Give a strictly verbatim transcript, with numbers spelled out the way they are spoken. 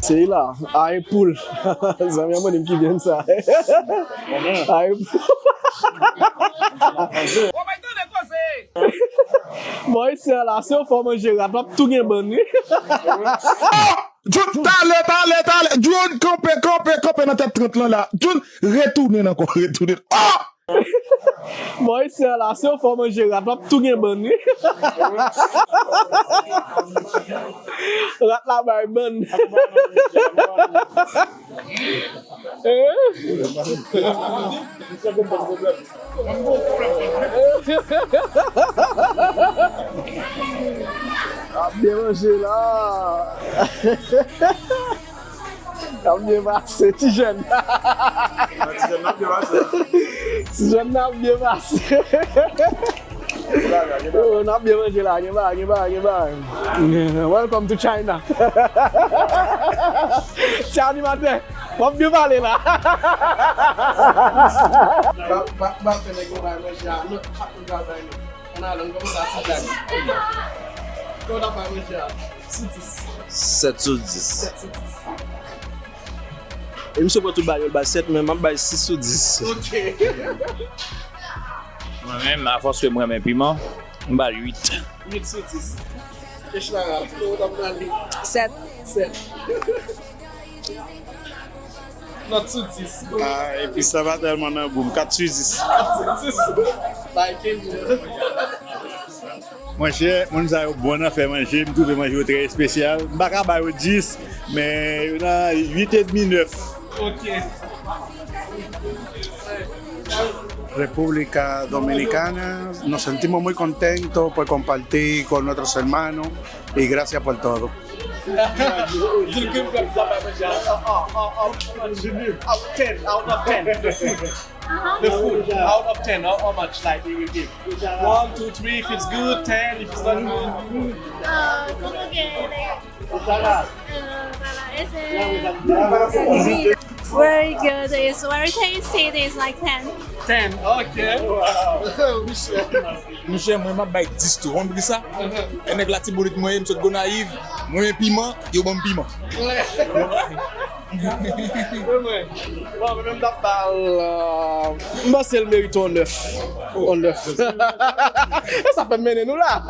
Se la, a en poul. Zanmi an mande m ki vyann sa. A en poul. Bon, isi a la, si w fè w manje rat, w ap tou gen bann, wi. Jun, talè, talè, talè. Jun, kanpe, kanpe, kanpe nan tèt trant lan la. Jun, retounen ankò, retounen. Ah! Bon, isi a la, si w fè w manje rat, w ap tou gen bann, wi. Rat la bay bann. Ap byen manje la. Ap byen pase, ti jèn. Ti jèn nan ap byen pase. Ti jèn nan ap byen pase. Oh, n ap byen manje la, gen bagay, gen bagay, gen bagay. Welcome to China. Ti animatè, w ap byen pale la. Ba, ba, ba fè nèg yo bay manje a. Non, pa konn travay non. Ann ale, ann kòmanse ak ti blag. Kòman w t ap bay manje a? Sou dis. Sèt sou dis. Sèt sou dis. E misye pran tout bagay yo, l bay sèt, men m ap bay sis sou dis. Ok. Mwen menm, afòs ke m renmen piman, m ba l uit. Uit sou dis. E Clara, kòman w t ap bay li? Sèt. Sèt. Nòt sou dis. Ah, epi sa pa tèlman nan gou m. Kat sou dis. Kat sou dis. Bay Kenny. Monchè, moun sa yo bon nan fè manje. M twouve manje yo trè espesyal. M pa ka ba yo dis, men yo nan uit edmi, nèf. Ok. República Dominicana, nos sentimos muy contentos por compartir con nuestros hermanos y gracias por todo. Out of ten, out of ten, the food. The food, out of ten, how, how much, like, you will give? One, two, three, if it's good, ten, if it's not good. Uh, como que le- Uh, para ese- Very good. It's very tasty. It is like ten. Ten, ok. Wow. Monchè, mwen, m ap bay dis tou. Konn poukisa? E nèg Latibonit mwen ye, m sot Gonayiv, mwen renmen piman, yo ban m piman. Klè. Mwen, mwen. Bon, mwen menm, m t ap ba l, euh, m panse l merite yon nèf. Yon nèf. E sa fè m mennen nou la.